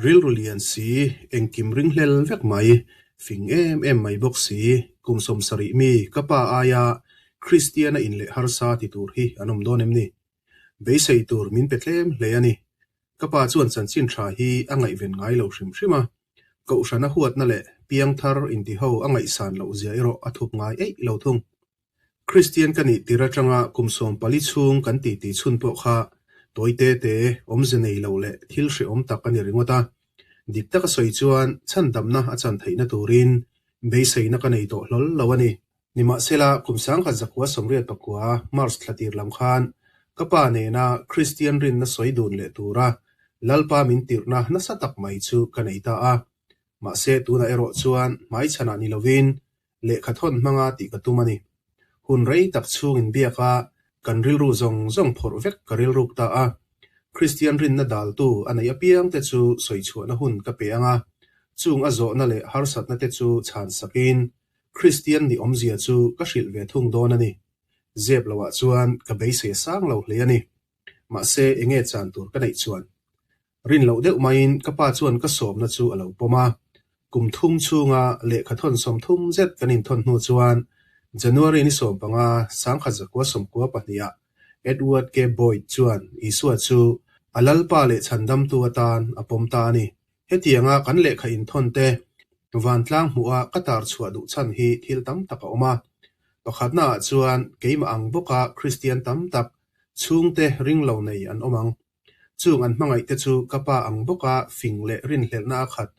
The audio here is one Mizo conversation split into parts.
Rilru lian si, engkim ringhlel vek mai, fing em em mai bawk si, kum 70 mi ka pa aia Kristiana inleh harsa ti tur hi an awm dawn em ni? Beisei tur min pe tlem hle a ni. Ka pa chuan chanchin tha hi a ngaihven ngai lo hrim hrim a, kohhrana huatna leh piangthar intiho a ngaihsan loh zia erawh a thup ngai eih lo thung. Kristian ka nih tir atanga kum 14 chhung kan titi chhun pawh kha tawi te te, awmze nei lo leh thil hrehawm tak a ni ringawt a. Dik taka sawi chuan chhandamna a chan theihna turin beiseina ka nei tawh hlawl lo a ni. Nimahsela, kum 1989 March thla tir lam khan ka pa nena Kristian rinna sawi dun leh tura Lalpa min tirhna nasa tak mai chu ka nei ta a. Mahse, tunah erawh chuan hmaichhanah ni lovin lehkha thawn hmanga tih ka tum a ni. Hun rei tak chhung inbiak a, kan rilru zawng zawng phawrh vek ka rilruk ta a. Kristian rinna daltu a neih apiang te chu sawi chhuahna hun ka pe ang a, chung a zawhna leh harsatna te chu chhan sakin Kristian ni awmzia chu ka hrilh ve thung dawn a ni. Zep loah chuan ka beisei a sang lo hle a ni. Mahse, enge chan tur ka neih chuan? Rin loh deuh maiin ka pa chuan ka sawmna chu a lo pawm a. Kum thum chhunga lehkha thawn 30 zet kan inthawn hnu chuan January ni 15, 1992 ah Edward K. Boyd chuan Isua chu a Lalpa leh Chhandamtu atan a pawm ta a ni. Hetianga kan lehkha inthawn te vantlang hmuha ka tar chhuah duh chhan hi thil tam tak a awm a. Pakhatnaah chuan keimah ang bawka Kristian tam tak chhungte ringlo nei an awm ang. Chung an hmangaih te chu ka pa ang bawka fing leh rinhlelhna a khat,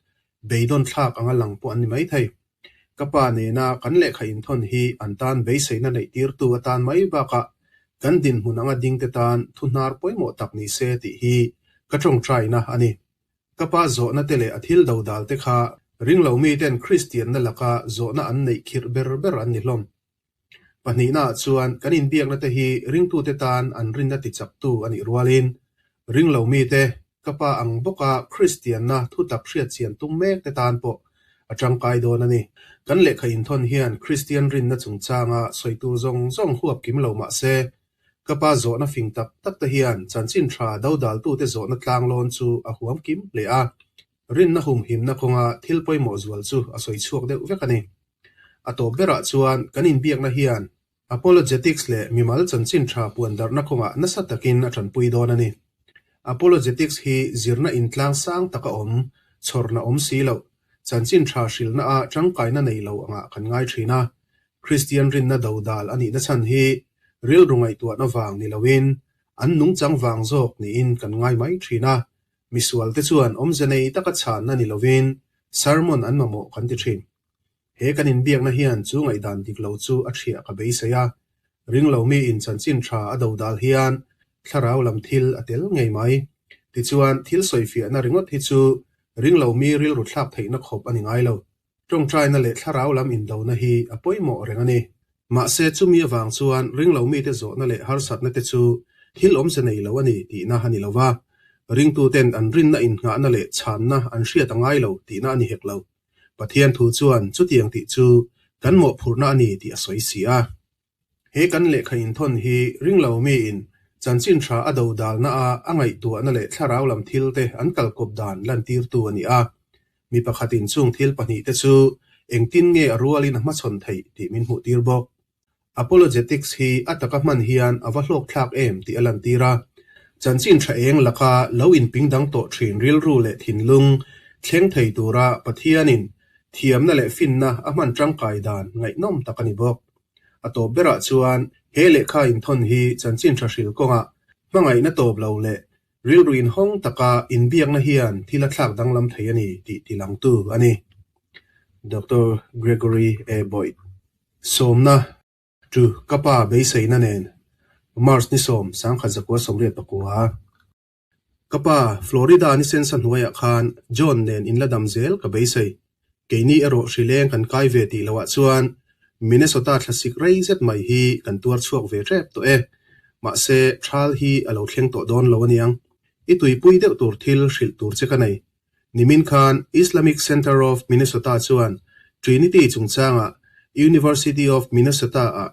beidawn thlak anga lang pawh an ni maithei. Ka pa nena kan lehkha inthawn hi an tan beiseina neih tirtu atan mai bakah kan dinhmun anga dingte tan thu hnar pawimawh tak ni se tih hi ka tawngtaina a ni. Ka pa zawhna te leh a thil dodal te kha ringlo miten Kristianna laka zawhna an neih khirh ber ber an ni hlawm. Pahnihnaah chuan kan inbiakna te hi ringtute tan an rinna tichaktu a nih rualin ringlo mite, ka pa ang bawka Kristianna thutak hriatchian tum mek te tan pawh a tangkai dawn a ni. Kan lehkha inthawn hian Kristian rinna chungchanga sawi tur zawng zawng huap kim lo mah se, ka pa zawhna fing tak tak te hian chanchin tha dodaltute zawhna tlanglawn chu a huam kim hle a. Rinna humhimna kawnga thil pawimawh zual chu a sawi chhuak deuh vek a ni. A tawp berah chuan kan inbiakna hian apologetics leh mimal chanchin tha puan darhna kawngah nasa takin a tanpui dawn a ni. Apologetics hi zirna intlang sang taka awm, chhawrna awm si loh, chanchin tha hrilhna a tangkaina nei lo angah kan ngai thin a. Kristian rinna dodal a nihna chhan hi rilru ngaihtuahna vang ni loin an nungchang vang zawk niin kan ngai mai thin a. Misual te chuan awmze nei taka chhanna ni lovin sermon an mamawh kan ti thin. He kan inbiakna hian chu ngaihdan dik lo chu a thiah ka beisei a. Ringlo mi in chanchin tha a dodal hian thlarau lam thil a tel ngei mai. Tichuan thil sawifiahna ringawt hi chu ringlo mi rilru thlak theihna khawp a ni ngai lo. Tawngtaina leh thlarau lam indona hi a pawimawh reng a ni. Mahse chumi avang chuan ringlo mite zawhna leh harsatna te chu thil awmze nei lo a ni tihna a ni lo va. Ringtuten an rinna innghahna leh chhanna an hriat a ngai lo tihna a ni hek lo. Pathian thu chuan chutiang tih chu kan mawhphurhna a ni tih a sawi si a. He kan lehkha inthawn hi ringlo miin chanchin tha a dodalna a a ngaihtuahna leh thlarau lam thil te an kalkawp dan lantirtu a ni a. Mi pakhatin chung thil pahnih te chu engtin nge a rualin a hmachhawn theih tih min hmuhtir bawk. Apologetics hi a taka hman hian a va hlawkthlak em tih a lantir a. Chanchin tha eng laka lo inping dang tawh thin rilru leh thinlung thleng thei tura Pathianin thiamna leh finna a hman tangkai dan ngaihnawm tak a ni bawk. A tawp berah chuan he lehkha inthawn hi chanchin tha hril kawngah hmangaihna tawp lo leh rilru inhawng taka inbiakna hian thil a thlak danglam thei a ni tih tilangtu a ni. Doctor Gregory A. Boyd. Sawmna chu ka pa beiseina nen March ni 10, 1989. Ka pa, Florida ni sensa hnuaiah khan John nen in la dam zel ka beisei. Keini erawh hrileng kan kai ve tih loah chuan Minnesota thlasik rei zet mai hi kan tuar chhuak ve tep tawh e. Mahse, thal hi a lo thleng tawh dawn lo aniang. I tuipui deuh tur thil hrilh tur che ka nei. Nimin khan Islamic Center of Minnesota chuan Trinity chungchangah University of Minnesota-ah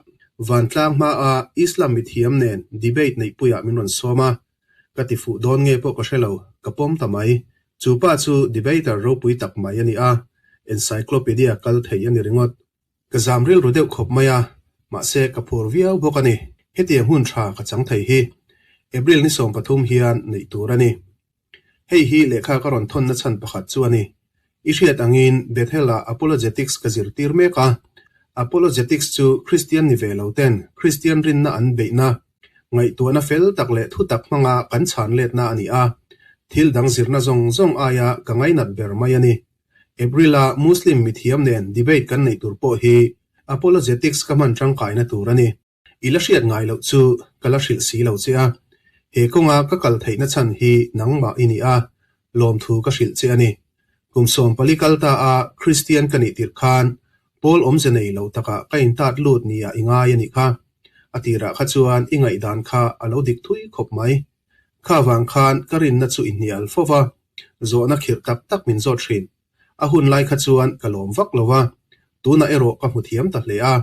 vantlang hmaa Islam mithiam nen debate neihpuiah min rawn sawm a. Ka ti fuh dawn nge pawh ka hre lo, ka pawm ta mai. Chu pa chu debater ropui tak mai a ni a, encyclopedia kal thei a ni ringawt. Ka zam rilru deuh khawp mai a, mahse ka phur viau bawk a ni. Hetiang hun tha ka chang thei hi April ni 13 hian neih tur a ni. Hei hi lehkha ka rawn thawnna chhan pakhat chu a ni. I hriat angin Bethel-ah Apologetics ka zirtir mek a. Apologetics chu Kristian ni ve lo ten Kristian rinna an beihna, ngaihtuahna fel tak leh thutak hmanga kan chhan letna a ni a. Thil dang zirna zawng zawng aia ka ngainat ber mai a ni. April-a Muslim mithiam nen debate kan neih tur pawh hi Apologetics ka hman tangkaina tur a ni. I la hriat ngai loh chu ka la hrilh si lo che a, he kawnga ka kal theihna chhan hi nangmah i ni a, lawmthu ka hrilh che a ni. Kum 14 kal ta a Kristian ka nih tirh khan Paul awmze nei lo takah ka intat lut nia i ngai a nih kha. A tirah kha chuan i ngaihdan kha a lo dik thui khawp mai. Kha vang khan ka rinna chu i hnial fo va, zawhna khirh tak tak min zawt thin. A hun lai kha chuan ka lawm vak lo va, tunah erawh ka hmu thiam ta hle a,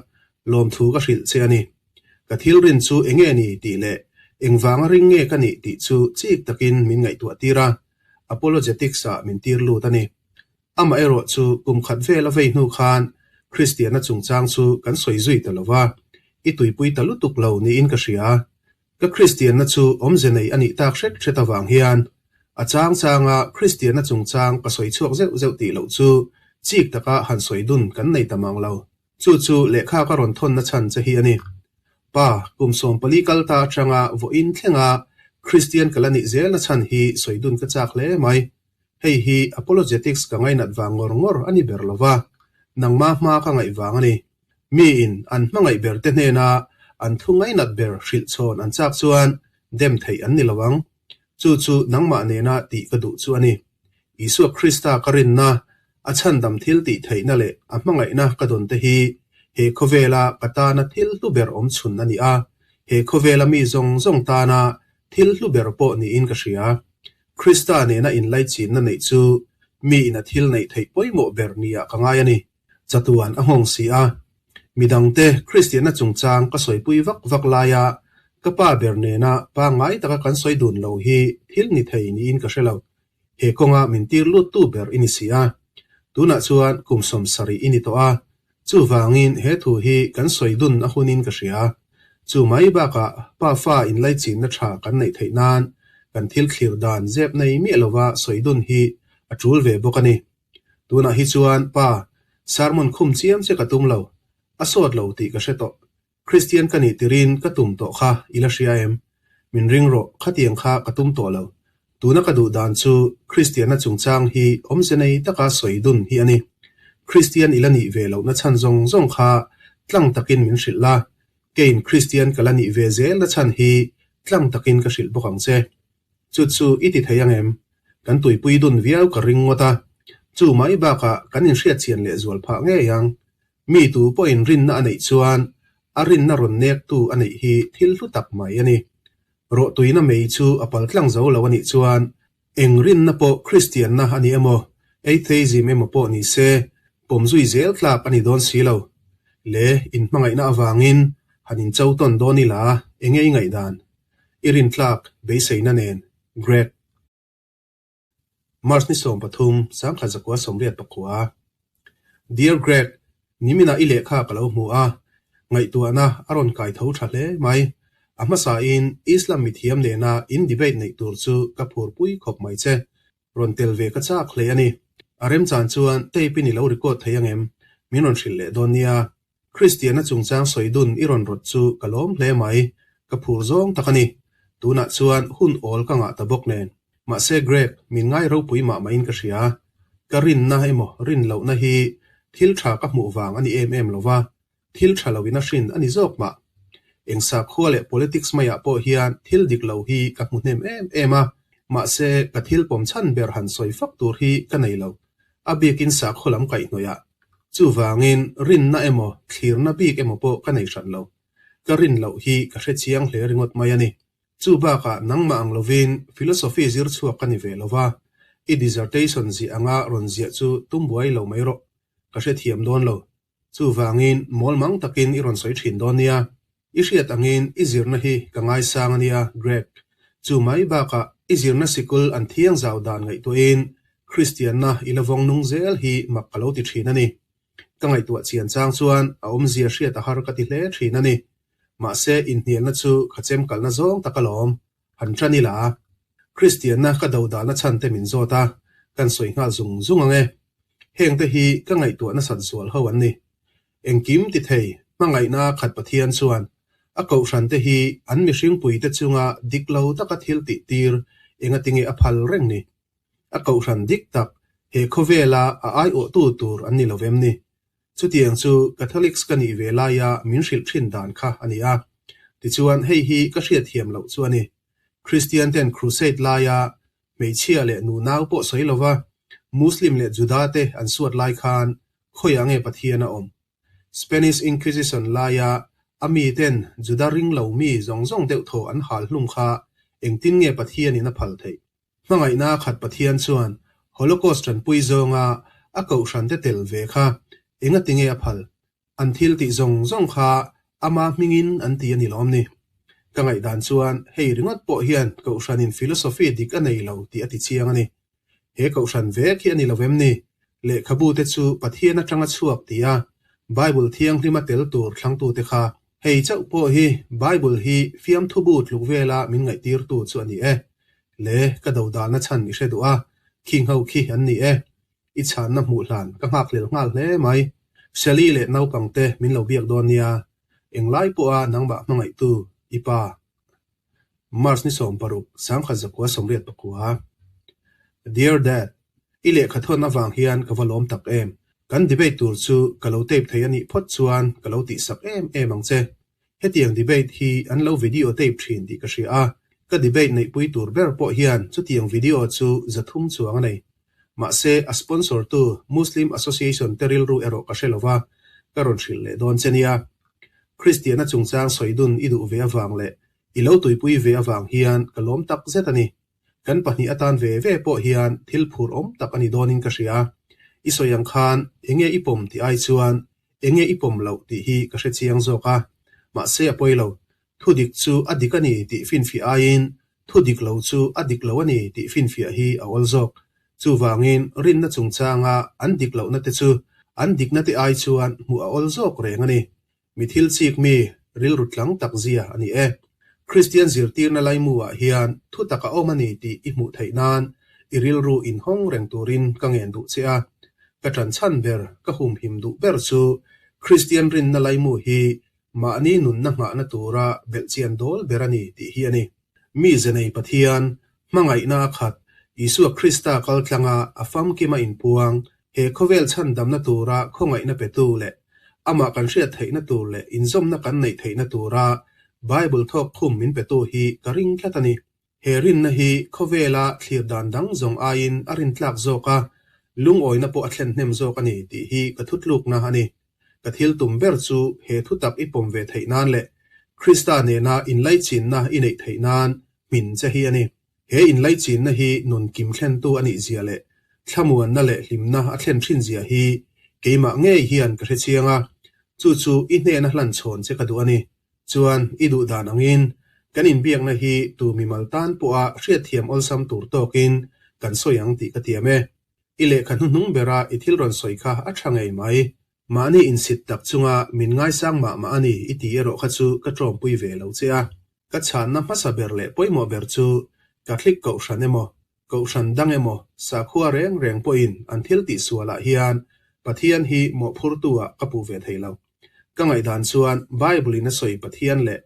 lawmthu ka hrilh che a ni. Ka thil rin chu eng nge ni tih leh engvanga ring nge ka nih tih chu chik takin min ngaihtuah tir a, apologetics-ah min tir lut a ni. Amah erawh chu kum khat vel a vei hnu khan Kristianna chungchang chu kan sawi zui ta lo va, i tuipui ta lutuk lo niin ka hria. Ka Kristianna chu awmze nei a nih tak hret hret avang hian a chang changa Kristianna chungchang ka sawi chhuak zeuh zeuh tih loh chu chik taka han sawi dun kan nei ta mang lo. Chu chu lehkha ka rawn thawnna chhan che hi a ni. Pa, kum 14 kal ta atanga vawiin thlenga Kristian ka la nih zelna chhan hi sawi dun ka chak hle mai. Hei hi apologetics ka ngainat vang ngawr ngawr a ni ber lo va, nangma hma ka ngaih vang a ni. Miin an hmangaih ber te hnena an thu ngainat ber hrilh chhawn an chak chuan dem theih an ni lo ang. Chu chu nangmah nena tih ka duh chu a ni. Isua Krista ka rinna, a chhandam thil tih theihna leh a hmangaihna ka dawn te hi he khawvela ka tana thil hlu ber awm chhun a ni a, he khawvela mi zawng zawng tana thil hlu ber pawh niin ka hria. Krista nena inlaichinna neih chu miin a thil neih theih pawimawh ber niah ka ngai a ni. Chatuan a nghawng si a. Midangte Kristianna chungchang ka sawipui vak vak laia ka pa ber nena pangngai taka kan sawi dun lo hi thil ni thei niin ka hre lo. He kawnga min tir luttu ber i ni si a. Tunah chuan kum 70 i ni tawh a, chuvangin he thu hi kan sawi dun a hunin ka hria. Chu mai bakah pa fa inlaichinna tha kan neih theih nan kan thil thlir dan zep nei miah lova sawi dun hi a tul ve bawk a ni. Tunah hi chuan pa, sermon khum chiam che ka tum lo, a sawt lo tih ka hre tawh. Kristian ka nih tirin ka tum tawh kha i la hria em? Min ring rawh, khatiang kha ka tum tawh lo. Tuna ka duh dan chu Kristianna chungchang hi awmze nei taka sawi dun hi a ni. Kristian i la nih ve lohna chhan zawng zawng kha tlang takin min hrilh la, keiin Kristian ka la nih ve zelna chhan hi tlang takin ka hrilh bawk ang che. Chu chu i ti thei ang em? Kan tuipui dun viau ka ring ngawt a, chu mai bakah kan inhriatchian lehzual phah ngei ang. Mi tu pawhin rinna a neih chuan a rinna rawn nektu a neih hi thil hlu tak mai a ni. Rawhtuina mei chu a paltlang zo lo a nih chuan eng rinna pawh Kristianna a ni emaw, atheism emaw pawh ni se, pawm zui zel tlak a ni dawn si lo. Le, inhmangaihna avangin han incho tawn dawn ila, enge i ngaihdan? I rintlak beiseina nen, Greg. March ni 13, 1989. Dear Greg, niminah i lehkha ka lo hmu a, ngaihtuahna a rawn kai tho tha hle mai. A hmasain Islam mithiam nena in debate neih tur chu ka phurpui khawp mai che. Rawn tel ve ka chak hle a ni. A remchan chuan tape in i lo record thei angem? Min rawn hrilh leh dawn nia. Kristianna chungchang sawi dun i rawn rawt chu ka lawm hle mai, ka phur zawng tak a ni. Tunah chuan hun awl ka ngah ta bawk nen. Mahse Greg, min ngai ropui mah mahin ka hria. Ka rinna emaw rin lohna hi thil tha ka hmuh vang a ni em em lova, thil tha loin a hrin a ni zawk mah. Eng sakhua leh politics maiah pawh hian thil dik lo hi ka hmu hnem em em a, mahse ka thil pawm chhan ber han sawi fak tur hi ka nei lo. A bikin sakhaw lam kaihhnawih ah. Chuvangin rinna emaw thlirna bik emaw pawh ka nei hran lo. Ka rin loh hi ka hre chiang hle ringawt mai a ni. Chu bakah nangmah ang lovin philosophy zir chhuak ka ni ve lo va, i dissertation ziah anga rawn ziah chu tum buai lo mai rawh. Ka hrethiam dawn lo. Chuvangin mawl mang takin i rawn sawi thin dawn nia. I hriat angin i zirna hi ka ngaisang a nia, Greg. Chu mai bakah i zirna sikul an thiang zau dan ngaihtuahin. Kristianna i la vawng nung zel hi mak ka lo ti thin a ni. Ka ngaihtuah chian chang chuan a awmzia hriat a har ka ti hle thin a ni. Mahse, inhnialna chu ka chem kalna zawng tak alawm. Han tan ila. Kristianna ka do dahna chhan te min zawt a, kan sawi nghal zung zung ang e. Hengte hi ka ngaihtuah nasat zual ho an ni. Engkim ti thei, hmangaihna khat Pathian chuan a kohhran te hi an mihringpuite chunga dik lo taka thil tih tir engatinge a phal reng ni? A kohhran dik tak he khawvela a aiawhtu tur an ni lo vem ni? Chutiang chu Catholics ka nih ve laia min hrilh thin dan kha a ni a. Tichuan hei hi ka hriatthiam loh chu a ni. Kristian ten Crusade laia hmeichhia leh nunau pawh sawi lova Muslim leh Juda te an suat lai khan khawiah nge Pathian a awm? Spanish Inquisition laia a miten Juda ring lo mi zawng zawng deuh thaw an hal hlum kha engtin nge Pathianin a phal theih? Hmangaihna khat Pathian chuan Holocaust tanpui zawnga a kohhrante tel ve kha engati nge a phal? An thil tih zawng zawng kha ama hmingin an ti a ni lawm ni? Ka ngaihdan chuan hei ringawt pawh hian kohhranin philosophy dik a nei lo tih a ti chiang a ni. He kohhran vek hi a ni lo em ni? Lehkhabu te chu Pathian atanga chhuak ti a Bible thianghlima tel tur thlangtute kha hei chauh pawh hi Bible hi fiamthubu tluk vela min ngaihtirtu chu a ni e. Le, ka dodalna chhan i hre duh a, khing ho khi an ni e. I chhanna hmuh hlan ka nghakhlel nghal hle mai. Shelly leh naupangte min lo biak dawn nia. Englai pawha nangmah hmangaihtu i pa. March ni 16, 1989. Dear Dad, I lehkha thawn avang hian ka va lawm tak em. Kan debate tur chu ka lo tape thei a nih phawt chuan ka lo tihsak em em ang che. Hetiang debate hi an lo video tape thin tih ka hria a, ka debate neihpui tur ber pawh hian chutiang video chu 300 chuang a nei. Mahse, a sponsor tu Muslim Association te rilru erawh ka hre lova, ka rawn hrilh leh dawn che nia. Kristiana chungchang sawi dun i duh ve avang leh i lo tuipui ve avang hian ka lawm tak zet a ni. Kan pahnih atan ve ve pawh hian thil phur awm tak a ni dawnin ka hria. I sawi ang khan enge i pawm tih ai chuan enge i pawm loh tih hi ka hre chiang zawk a. Mahse a pawi lo. Thu dik chu a dik a ni tih finfiah aiin thu dik lo chu a dik lo a ni tih finfiah hi a awl zawk. Chuvangin rinna chungchanga an dik lohna te chu an dikna te ai chuan hmuh a awl zawk reng a ni. Mi thil chik mi rilru tlang tak zia a ni e. Kristian zirtirna laimu-ah hian thu tak a awm a ni tih i hmuh theih nan i rilru inhawng reng turin ka ngen duh che a. Ka ṭanchhan ber, ka humhim duh ber chu Kristian rinna laimu hi mahni nunna nghahna tura belhchian dawl ber a ni tih hi a ni. Mi ze nei Pathian, hmangaihna a khat, Isua Krista kaltlanga a famkima inpuang, he khawvel chhandamna tura khawngaihna petu leh amah kan hriat theihna tur leh inzawmna kan neih theihna tura Bible thawk khum min petu hi ka ring tlat a ni. He rinna hi khawvela thlir dan dang zawng aiin a rintlak zawk a, lungawina pawh a thlen hnem zawk a ni tih hi ka thutlukna a ni. Ka thil tum ber chu he thutak i pawm ve theih nan leh Krista nena inlaichinna i neih theih nan hmin che hi a ni. He inlaichinna hi nun kim thlentu a nih zia leh thlamuanna leh hlimna a thlen thin zia hi keimah ngei hian ka hre chiang a, chu chu i hnena hlan chhawn che ka duh a ni. Chuan i duh dan angin kan inbiakna hi tu mimal tan pawha hriatthiam awlsam tur tawkin kan sawi ang tih ka tiam e. I lehkha hnuhnung bera i thil rawn sawi kha a tha ngei mai. Mahni insit tak chunga min ngaisang mah mah a ni i ti erawh kha chu ka tawmpui ve lo che a. Ka chhanna hmasa ber leh pawimawh ber chu Catholic Kohhran emaw, Kohhran dang emaw sakhua reng reng pawhin an thil tihsualah hian Pathian hi mawhphurtu-ah ka puh ve thei lo. Ka ngaihdan chuan Bible-in a sawi Pathian leh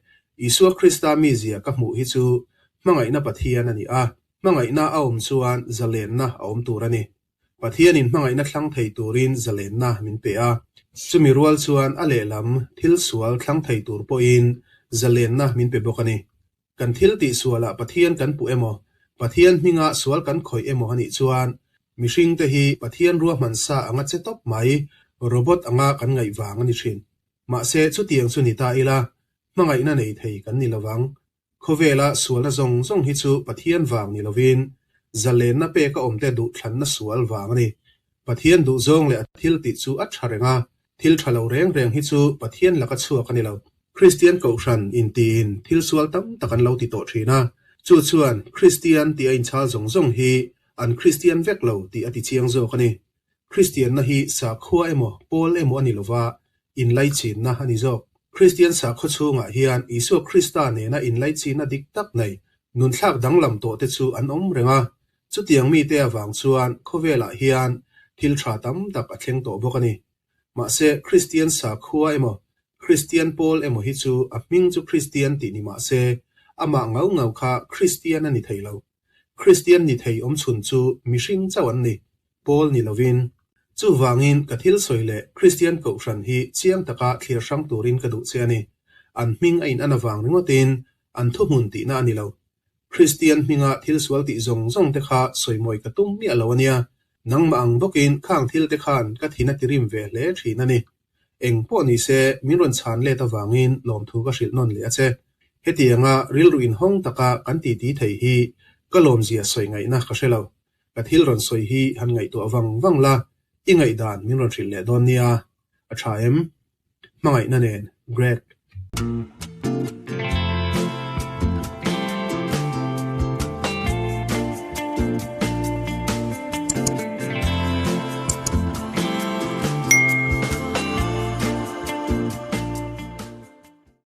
Isua Krista mizia ka hmuh hi chu hmangaihna Pathian a ni a, hmangaihna a awm chuan zalenna a awm tur a ni. Pathianin hmangaihna thlang thei turin zalenna min pe a, chumi rual chuan a lehlam thil sual thlang thei tur pawhin zalenna min pe bawk a ni. Kan thil tih sualah Pathian kan puh emaw, Pathian hminga sual kan khawih emaw a nih chuan mihringte hi Pathian ruahman sa anga che tawp mai, robot anga kan ngaih vang a ni thin. Mahse chutiang chu ni ta ila, hmangaihna nei thei kan ni lovang. Khawvela sualna zawng zawng hi chu Pathian vang ni lovin, zalenna peka awmte duhthlanna sual vang a ni. Pathian duhzawng leh a thil tih chu a tha reng a, thil tha lo reng reng hi chu Pathian laka chhuak a ni lo. Kristian Kohhran intiin thil sual tam tak an lo ti tawh thin a, chu chuan Kristian tih a inchhal zawng zawng hi An Kristian vek lo tih a tichiang zawk a ni. Kristianna hi sakhua emaw pawl emaw a ni lova, inlaichinna a ni zawk. Kristian sakhaw chhungah hian Isua Krista nena inlaichinna dik tak nei, nunthlak danglam tawhte chu an awm reng a. Chutiang mite avang chuan khawvelah hian thil tha tam tak a thleng tawh bawk a ni. Mahse, Kristian sakhua emaw, Kristian pawl emaw hi chu a hming chu Kristian tih ni mah se, amah ngau ngau kha Kristian a ni thei lo. Kristian ni thei awmchhun chu mihring chauh an ni, pawl ni lovin. Chuvangin ka thil sawi leh Kristian Kohhran hi chiang taka thlir hrang turin ka duh che a ni. An hming a in-an avang ringawtin an thuhmun tihna a ni lo. Kristian hminga thil sual tih zawng zawng te kha sawimawi ka tum miah lo a nia. Nangmah ang bawkin khang thil te khan ka thin a tirim ve hle thin a ni. Eng pawh ni se, min rawn chhan let avangin lawmthu ka hrilh nawn leh a che. Hetianga rilru inhawng taka kan titi thei hi ka lawmzia sawi ngaihna ka hre lo. Ka thil rawn sawi hi han ngaihtuah vang vang la, i ngaihdan min rawn hrilh leh dawn nia. A tha em? Hmangaihna nen, Greg.